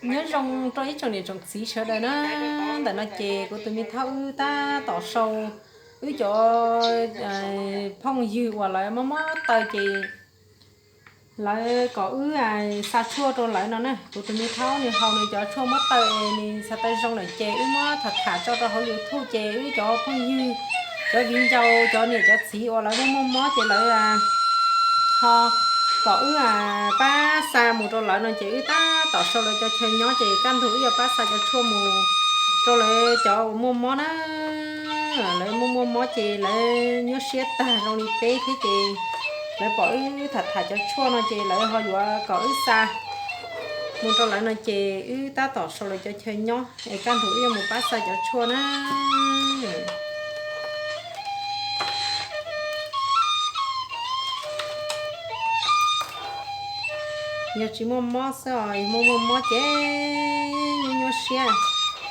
Nyob zoo rau ib tsoom niam tsoom txiv sawv daws na. Ntawm no ces kuv tus me thaub wb tab tom sau wb cov phooj ywg uas lawv mob mob taw ces lawv kom wb xa tshuaj rau lawv no na. Kuv tus me thaub nws haus nws cov tshuaj mob taw es nws xav tau zoo lawm ces wb muab tham tham tso rau hauv YouTube ces wb cov phooj ywg, cov viv ncaus, cov niam cov txiv uas lawv muaj muaj mob ces lawv ho kom wb pab xa mus rau lawv no ces wb tab tom sau lawv cov chaw nyob ces kaj ntug wb yuav pab xa cov tshuaj mus rau lawv cov uas muaj mob na. Lawv muaj muaj mob ces lawv nyuaj siab tag zoo li peb thiab ces lawv pom wb tham tham cov tshuaj no ces lawv ho yuav kom wb xa mus rau lawv no ces wb tab tom sau lawv cov chaw nyob es kaj ntug wb yuav mus pab xa cov tshuaj na. Yog tsis muaj mob xwb os, yog muaj muaj mob ces nyuaj nyuaj siab.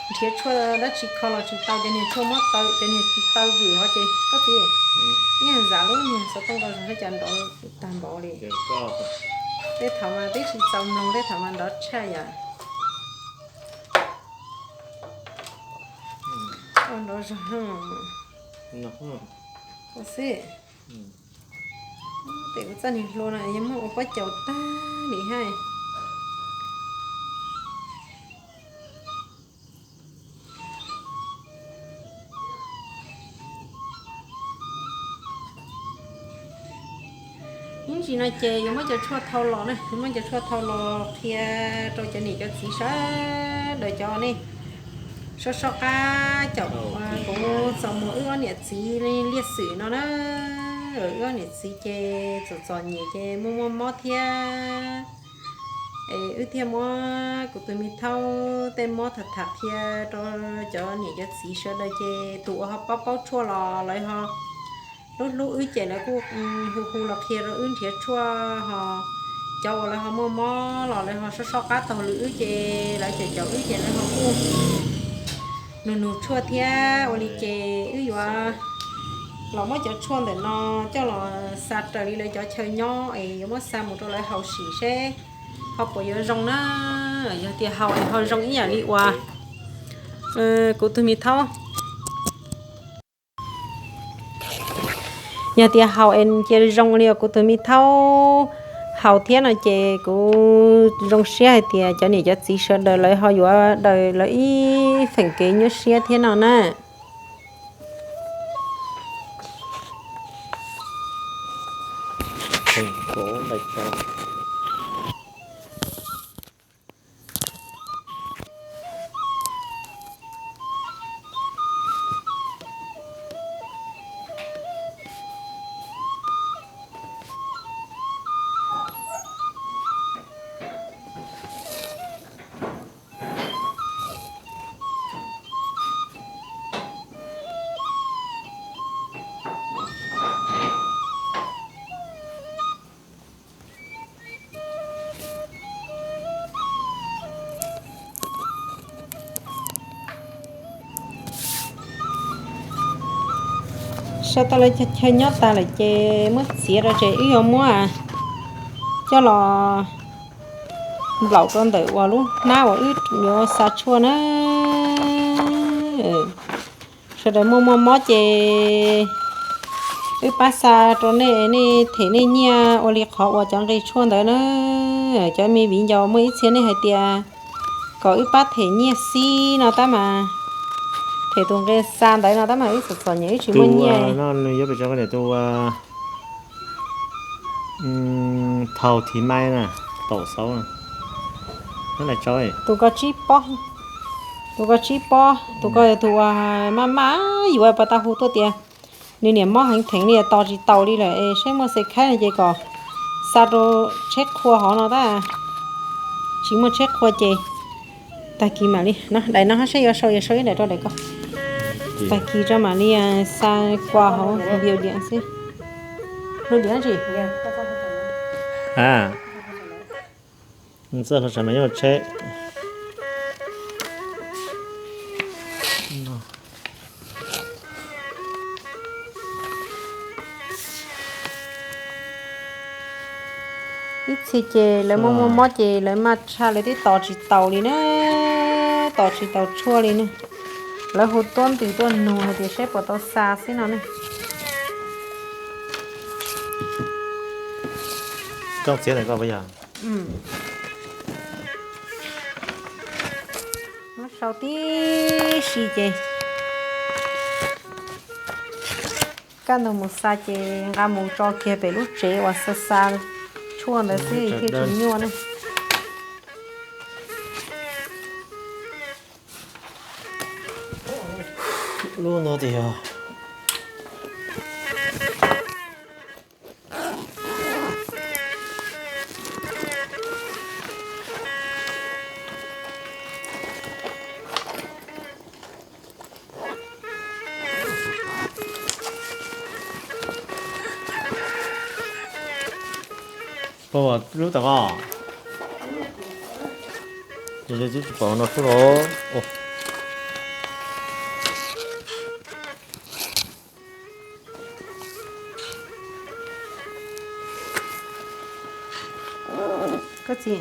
Nrhiav tshuaj dab tsi kho los tsis tau, cov niag tshuaj mob taw, cov niag taw vwm ho ces koj txiv, ib yam zam lub niag xov tooj rau zog thiab cas nrov tag npaum li. Tej thaum mas twb tsis txaus mloog, tej thaum mas nrov tshaj yam. Nrov zog xwb. Tes kuv txoj niag hlua no yog muab ua pob caus tag li hais. Ib ntsis no ces yuav muab cov tshuaj thau los na, yuav muab cov tshuaj thau los qhia rau cov niam cov txiv sawv daws cov nej soj soj qab caum. Kuv txom muag wb ob niam txiv liaj xwm no na, wb ob niam txiv ces txom txom nyem ces muaj muaj mob thiab. Es wb thiaj muab kuv tus me thaub tej mob tham tham qhia rau cov niam cov txiv sawv daws ces tus uas ho paub paub tshuaj los lawv ho hlub hlub wb ces lawv kuj hu hu los qhia rau wb nrhiav tshuaj ho. Cov uas lawv ho muaj mob los lawv ho soj soj qab taug lwm wb ces lawv caum caum wb ces lawv ho kuj nug nug tshuaj thiab. Ua li ces wb yuav los muab cov tshuaj ntawm no coj los xa raws li lawv cov chaw nyob es yuav muab xa mus rau lawv haus sim seb ho puas yuav zoo na. Yog tias haus es ho zoo ib yam li uas kuv tus me thaub, yog tias haus es cia zoo li uas kuv tus me thaub haus thiab no ces kuv zoo siab hais tias cov niam cov txiv sawv daws lawv ho yuav daws lawv ib feem kev nyuaj siab thiab no na. Sau tau lawv chaw nyob tas lawm ces muab txiav rau ces wb yuav muab coj los nplaum rau ntawm uas lub hnab uas wb yuav xa tshuaj na. Sawv daws muaj muaj mob ces wb pab xa rau nej, nej them nej nyiaj ua li qhov uas cov nqi tshuaj ntawd na. Cov me viv ncaus muaj ib txhia nej hais tias kom wb pab them nyiaj xib no tab mas, them tus nqi xa ntawd no tab mas wb txom txom nyem wb tsis muaj nyiaj. Nws yuav pes tsawg niam tus thaum thim mai na, taum xauv na. Tus ko tsib pob, tus ko tsib pob, tus ko yog tus uas maj maj yuav pas tas hu tuaj tias nws niam mob heev theev li tos tsis taus li lawm es saib muaj xe khaib no ces kom xa rau tsheb qhua hov no tab. Tsis muaj tsheb qhua ces tag kis mam li, daim no hab saib yuav sau, yuav sau ib daim rau daim ko. Tag kis tso mam li xa kua hauv video diam xwb. Hu diam tsis? Txawj hlo sav mas nyob tsheb. Ib Txhij ces lawv muaj muaj mob ces lawv maj tshaj lawv twb tos tsis taus li na, tos tsis taus tshuaj li ne. Lawv hu tuab ntws tuaj nug hais tias saib puas tau xa xwb no ne. Rooj txiav ntawm ko puas yog? Muab sau tib si ces kaj ntug mus xa ces nqa mus tso kiag pem lub tsev uas xa xa tshuaj ntawd xwb thiaj tsis nyuaj ne. Lub no tias yog Pom lub tas ko. Ces tsis pom no xwb los. Koj txiav,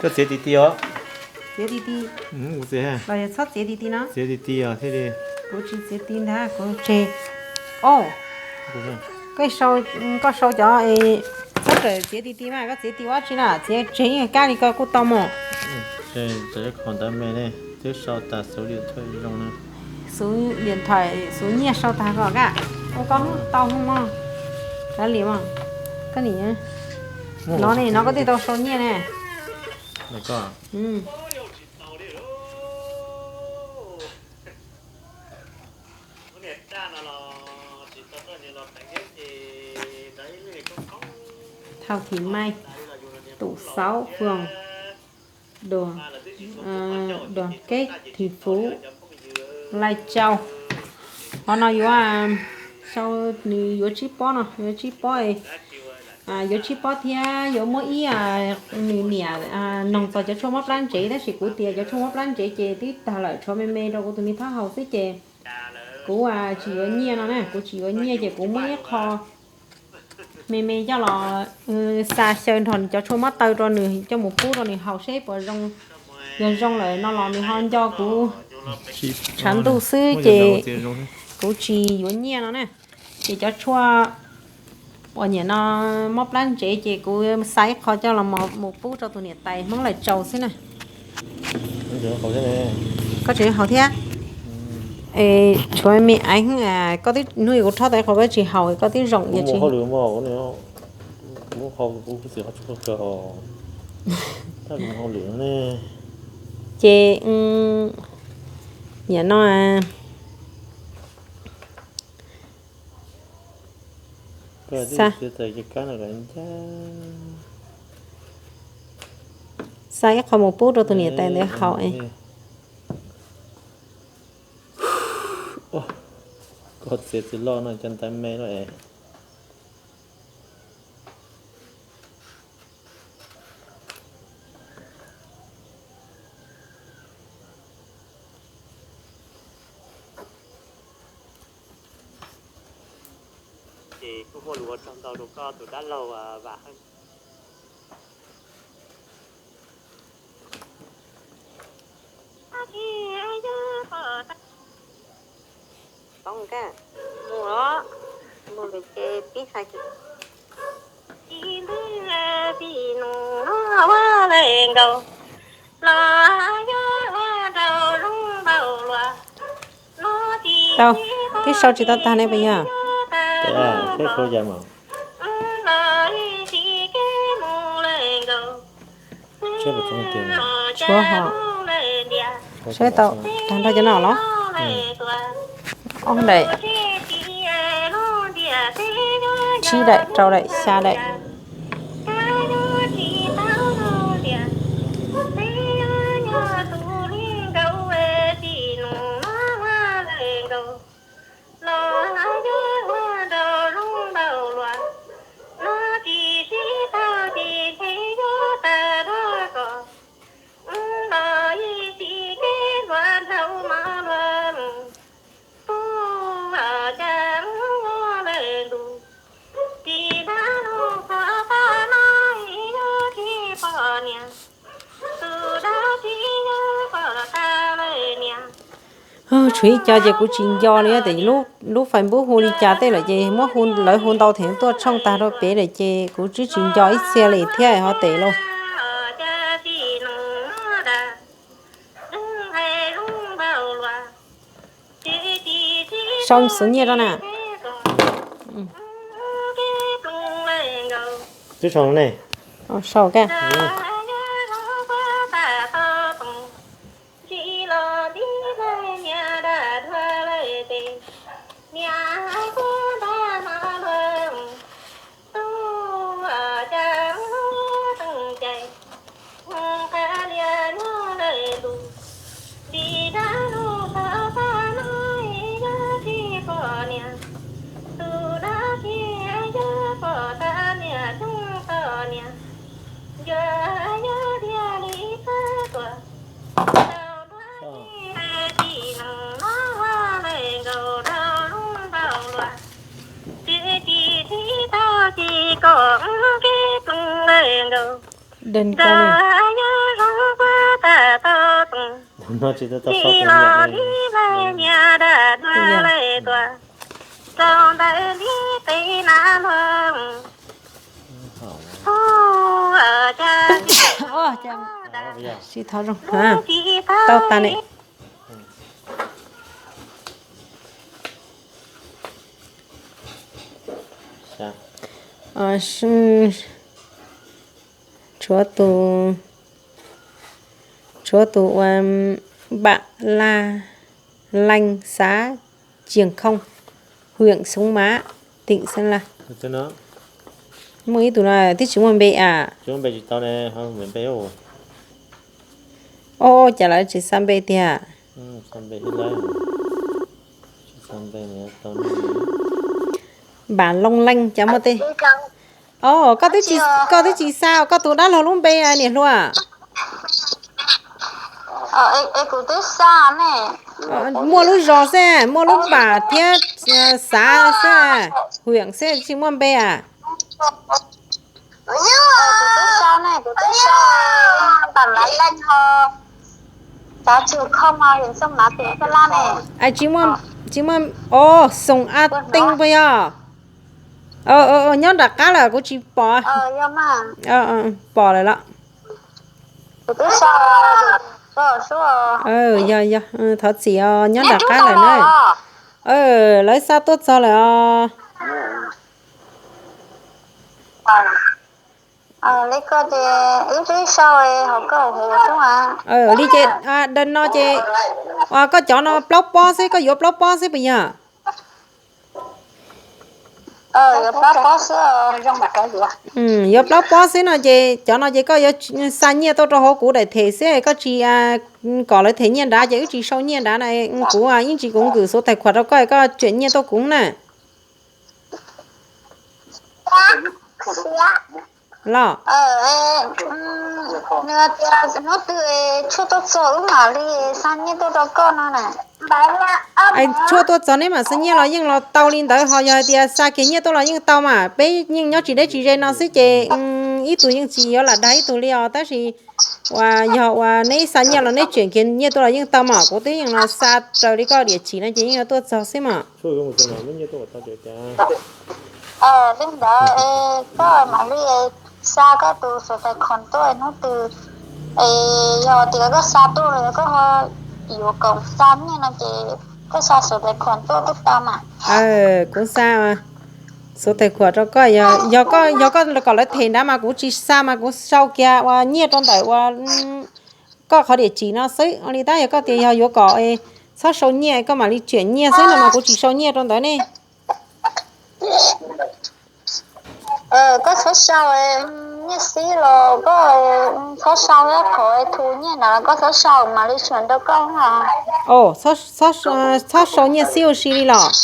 koj txiav ti ti os. Txiav ti ti. Kuv txiav. Los yog txhob txiav ti ti no. Txiav ti ti os thiaj li. Kuv tsis txiav ti ntag, kuv tseg. O, koj sau, koj sau cov, txhob rawm txiav ti ti mas, koj txiav ti ua tsi na, txiav tseg ib kab li ko kuj tau mas. Ntawd me ne, twb sau tas xuv điện thoại zoo na. Xuv điện thoại, xuv nyiaj sau tas ko kaj. Ua koj hnub tau hnub mog. Kav liam mog. Koj nim, no ne, no koj twb tau sau nyiaj ne. Thao Thị Mai, tụ sáu phường, đoàn, đoàn kết thành phố Lai Châu. Qhov no yuav sau, nws yuav tsib pob no, yuav tsib pob, yuav tsib pob thiab yuav muab ib, nws niam noog txog cov tshuaj mob plab ntsev tab sis kuv tias cov tshuaj mob plab ntsev ces twb tag lawm, tshuav me me rau kuv tus me thab haus xwb ces kuv tsis yuav nyiaj no na, kuv tsis yuav nyiaj ces kuv muab ib qho me me coj los xa xyaw nrog cov tshuaj mob taw rau nws coj mus pub rau nws haus seb puas zoo. Yog zoo lawm no los nws ho nco kuv tshav ntuj xwb ces kuv tsis yuav nyiaj no na. Ces cov tshuaj uas niam no mob plab ntsev ces kuv xa ib qho coj los mus pub rau tus niam tais Hmoob Lawm Tsaus xwb na. Koj tseem haus thiab? Tshuav me me aiv, koj twb hnub kuv rhaub tau ib qho koj tsis haus, koj twb zoo ib yam tsis Ces niam no xa ib qho mus pub rau tus niam tais ntawd haus. Koj txiav txiv loj no cov ntawd me lawm es. Ces kuj muaj lus ua tsaug ntau rau koj tus dab laug Vam Heej. Mus los, mus ces pib hais. Tau, twb sau tsis tau tag ne puas yog? Tshuav ho, saib tau tag nrho cov no los? Ob daim, tsib daim, rau daim, xya daim. Tshuav ib co ces kuv tsis nco li, lub Facebook hu li cas tej lawm ces muab lawv hu ntau thiab tuaj tshooj tag rau pem lawm ces kuv twb tsis nco ib txhia li thiab ho tes lauj. Sau xuv nyiaj rau na. Twb sau ne. Sau ka. Dej ko ne. No tsis tau tau sau tus niam li. Sib thov zoo. Tau tas ne. Tshuav tus, tshuav tus ua Bam La Leej, xav Cieg Khooj, hwm Xoob Mab, teem Xeeb Laj. Muaj ib tug no twb tsis muaj npe as. Au, cas lawv tsis xa npe tiag? Npam Loo Leej cas muaj tej. Au, koj twb tsis, koj twb tsis xa koj tus dab laug lub npe niam hluas. Muaj lub zos xwb, muaj lub Npam thiab Xav xwb, hwm xwb tsis muaj npe as. Tsis muaj, tsis muaj, o, Xoom A Teej puas yog? Nyob nram qab lawm kuv tsis pom. Pom lawm los. Yog, yog, thov txim os, nyob nram qab lawm na. Lawv xa tuaj txog lawm os. Li ces, daws no ces, koj cov no plaub pob xwb, koj yuav plaub pob xwb puas yog? Yuav plaub pob xwb no ces cov no ces koj yuav xa nyiaj tuaj rau hauv kuv daim them xwb, koj tsis kom lawv them nyiaj nrad ces wb tsis sau nyiaj nrad na. Kuv yeej tsis, kuv nkwm xuv tais khuam rau koj, koj tseem nyiaj tuaj kuv na. Los. Tshuaj tuaj txog neb mam xa nyiaj los yeej los tau li ntawd, ho yog hais tias xa kiag nyiaj tuaj los yeej tau mas, peb yeej nyob tsis deb tsis ze no xwb ces ib tug yeej tsis yuav lam dag ib tug li os, tab sis uas yog uas neb xa nyiaj los neb tseem kiag nyiaj tuaj los yeej tau mas, kuv twb yeej los xa raws li koj diam tsim no ces yeej yuav tuaj txog xwb mas. Li ntawd koj mam li xa koj tus xuv tais khuam tuaj hnub twg es yog tias koj xa tuaj los koj ho yuav koom xa nyiaj no ces koj xa xuv tais khuam tuaj twb tau mas. Kuv xa xuv tais khuam rau koj, yog koj, yog koj kom lawv them nrad mas kuv tsis xa mas kuv sau kiag ua nyiaj rau ntawm ua koj qhov diam tsim no xwb. Ua li tab yog koj tias yog yuav kom txhob sau nyiaj koj mam li tseem nyiaj xwb no mas kuv tsis sau nyiaj rau ntawd ne. Koj txhob sau nyiaj xib los koj txhob sau qhov thu nyiaj na, koj txhob sau mam li tseem rau koj. Txhob sau nyiaj xib ua si li los?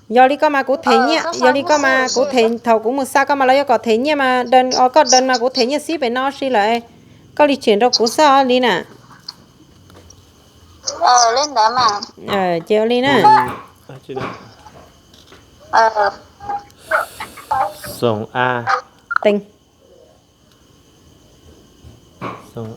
Yog li koj mas kuv them nyiaj, yog li koj mas kuv them, thaum kuv mus xa koj mas lawv yuav kom them nyiaj mas, koj daws mas kuv them nyiaj xib pem no si lawm, koj li tseem rau kuv xwb li na. Ces ua li na. Xoom A Teej. Npam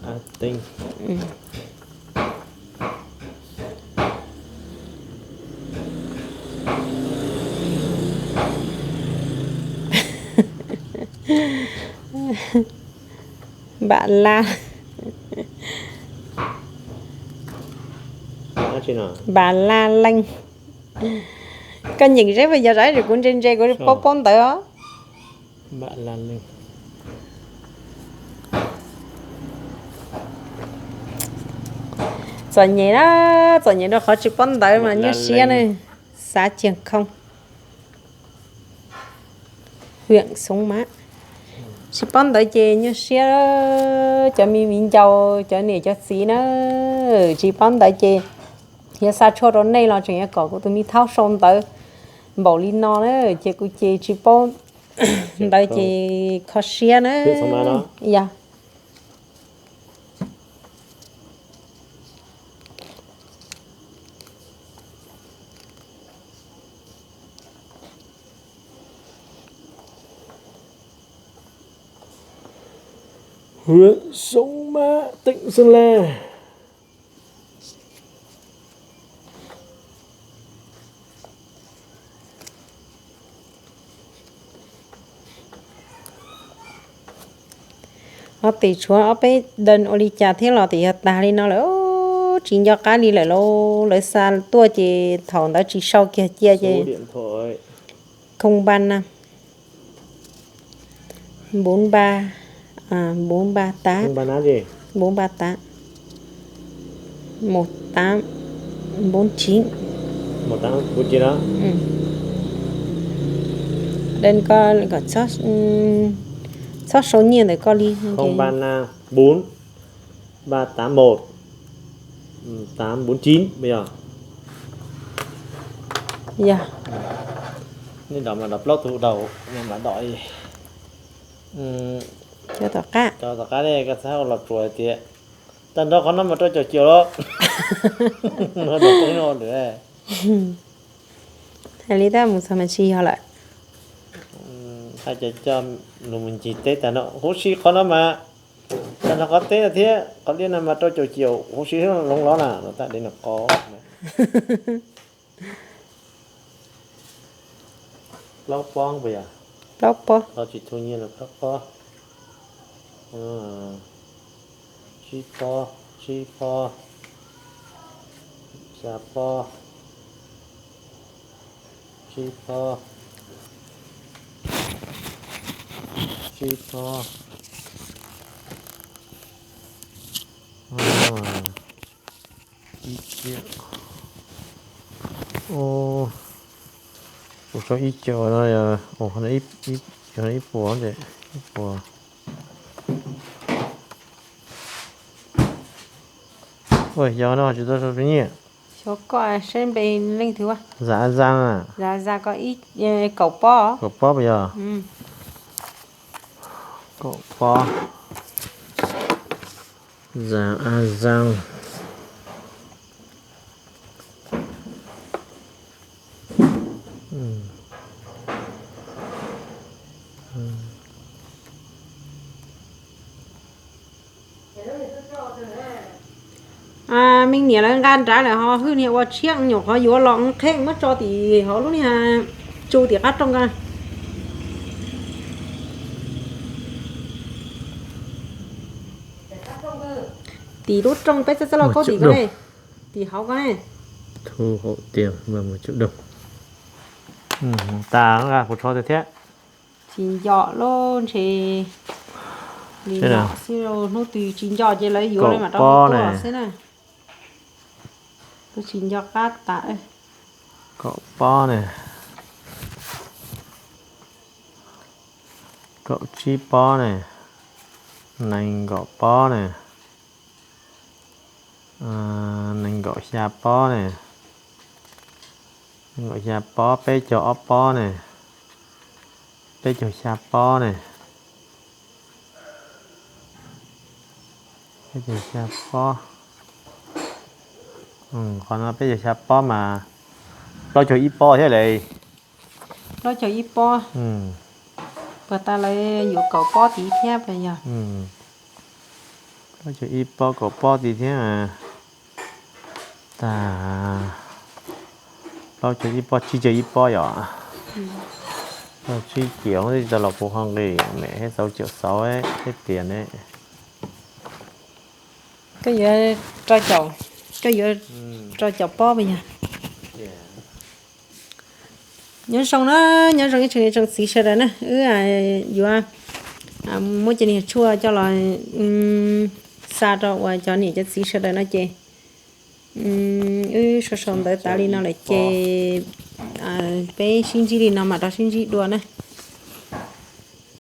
la, npam la leej. Koj nyeem seb puas yog zaj, kuv ntse ntse kuv paub paub ntawv os. Txom nyem na, txom nyem rau qhov tsis paub ntawv mas nyuaj siab na. Xav ciag khoo. Hwm Xoov Mab. Tsis paub ntawv ces nyuaj siab, cov me viv ncaus, cov niam cov txiv na, tsis paub ntawv ces yog xa tshuaj rau nej los tseem yuav kom kuv tus me thaub sau ntawv npaum li no na, ces kuv ces tsis paub ntawv ces kho siab na. Yog. Hwm Xoov Mab, tỉnh Sơn La. Ob tim tshuav ob peb dawm ua li cas thiab los tim yog tag li no lawm, tsis nco qab li lawm lauj. Lawv xa tuaj ces thaum ntawd tsis sau kiag cia ces. Khoo npa na, bốn ba, bốn ba tám, bốn ba tám, một tám bốn chín. Đơn koj kom txhob sau nyiaj ntawm koj li. Không ba năm bốn ba tám một tám bốn chín bây giờ. Yog. Nej đọc mà đọc plaub tug đầu, nej mà đọc. Cov tom qab, cov tom qab ne, koj txhob los tsuas tias tag nrho qhov no mas rau caum ciaum los. Hais li tab mus txog mas tsis yog lawm. Hais cov coj lus mus ncig teb tag no huv si qhov no mas, tag nrho qhov teb no thiab qhov liaj no mas rau caum ciaum huv si thiab loov los na, no tab li no qo. Plaub pob puas yog? Plaub pob. Los tsis tu nyiaj los plaub pob. Tsib pob, tsib pob, xya pob, tsib pob, tsib pob. Ib ciam, kuv sau ib ciam no, ib puas, ib puas. Ua yog no tsis tau sau nyiaj. Xyov koj seb npe leej twg ua. Zam Zam. Zam Zam ko ib, kaum pob. Kaum pob puas yog? Kaum pob. Zam A Zam. Me niam lawv nqa nrad lawm ho hwj niag ua tshiab nyuam qhuav yuav los qheb muab tso tim hauv lub niag tsu tim qab rooj ko. Tim lub rooj peb txaj txaj loj kaub tim ko ne, tim hauv ko ne. Thu hauv tias mus cub doog. Tas, kuv tsho tiag thiab. Tsis nco lub ntshe li no xwb, hnub twg tsis nco ces lawv yuav li mam rau tuaj xwb na. Kuv tsis nco qab tas. Kaum pob ne, kaum tsib pob ne, nees nkaum pob ne, nees nkaum xya pob ne, nees nkaum xya pob, peb caug ob pob ne, peb caug xya pob ne, peb caug xya pob. Qhov no peb caug xya pob mas plaub caug ib pob thiab le. Plaub caug ib pob. Puas tas lawv yuav kaum pob tid thiab puas yog? Ib pob kaum pob ti thiab. Tag, plaub caug ib pob, tsib caug ib pob yom. Tsib caug tsis tau los puv qhov nqi, mem thiab xauv caum xauv thiab tias ne. Koj yuav, koj yuav rau caum pob pas yog? Nyob zoo na, nyob zoo ib tsoom niam tsoom txiv sawv daws na, wb yuav muab cov niag tshuaj coj los xa rau uas cov niam cov txiv sawv daws no ces wb sau sau ntawv tas li no lawm ces peb sib ntsib li no mam rov sib ntsib dua na.